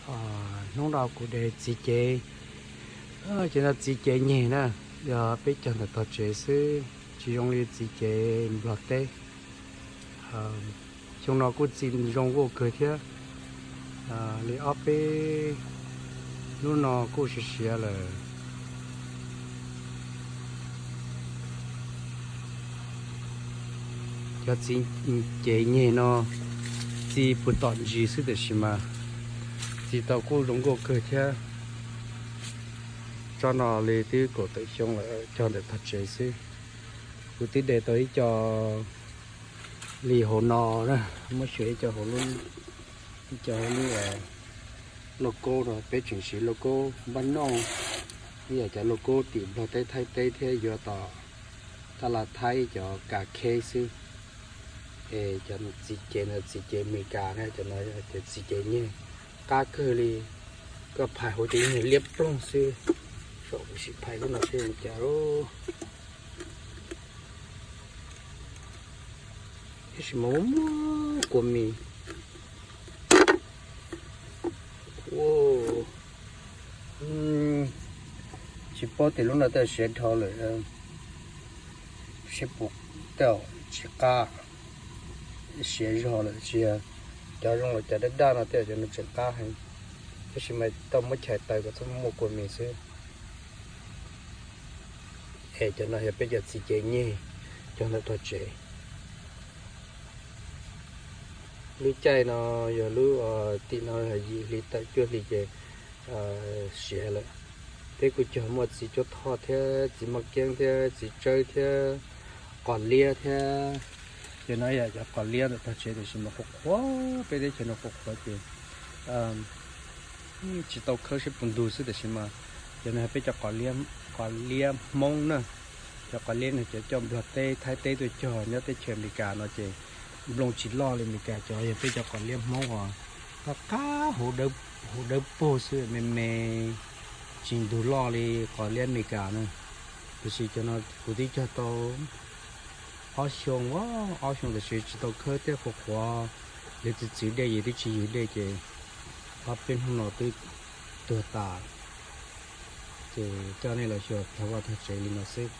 Hnub no kuv de txiv cev, ces no txiv cev nyeg na, yog peb cog ntawm tog tsev xwb, tsis zoo li txiv cev nplog teb. Xyoo no kuj txi zoo nkauj kawg thiab, li ob peb lub no kuj siav siav lawm. Cov txiv cev nyeg no txi puag tom ntsis xwb tiam sis mas txi tau kuj zoo nkauj kawg thiab. Tsob no li twb kaum tawm xyoo lawm, cog ntawm tog tsev xwb. Kuv twb de tau ib co li hauv no na, muab xyuas ib co hauv lub, ib co hauv lub lauj kaub no, peb tseem siv lauj kaub npab noj, ib yam cov lauj kaub tim Nplog teb Thaib teb thiab yuav tom tab laj Thaib cov kas kheb xwb. Es cov txiv cev no txiv cev Amelikas na, cov no cov txiv cev nyeg qab kawg li, koj phais hauv ces nyeg liab ploog xwb. Saum kuv sim phais lub no seb zoo cas lauj. Tab sis mas muaj muaj kua mis. Tsis paub tias lub no tej siav dhau lawm, seb puas, tej tsis qab, siav zog lawm, tsis yog cov zoo los cov daj daj no tej, cov no tseem qab heev. Tab sis mas tau muab chais taws kom txhob muaj kua mis xwb. Es cov no yog peb cov txiv cev nyeg cog ntawm tog tsev. Lub caij no yog lub, tim no yim hli tawm cuaj hli ces siav lawm. Peb kuj cog muaj txiv cuab thoj thiab txiv maj keeb thiab txiv tsawb thiab qos liab thiab. Ces no yog cov qos liab ntawm tog tsev tiam sis mas qhuav qhuav, peb teb chaws no qhuav qhuav ces tsis tau khawb seb puas ntug xwb tiam sis mas cov no yog peb cov qos liab Hmoob na. Cov qos liab no cov coj Nplog teb Thaib teb tuaj cog nyob teb chaws Amelikas no ces nplooj tsis loj li Amelikas cov, yog peb cov qos liab Hmoob os, qab qab, huv dawb paug xwb, me me, tsis ntug loj li qos liab Amelikas na. Tiam sis cov no kuv twb cog tau ob xyoo, ob xyoo tiam sis tsis tau khawb thiab qhuav qhuav, yuav txwv txwv dej, yus twb tsis ywg dej ces ob peb hnub no twb tuag tas. Ces coj nej los xyuas tag vaj tag tsev li no xwb.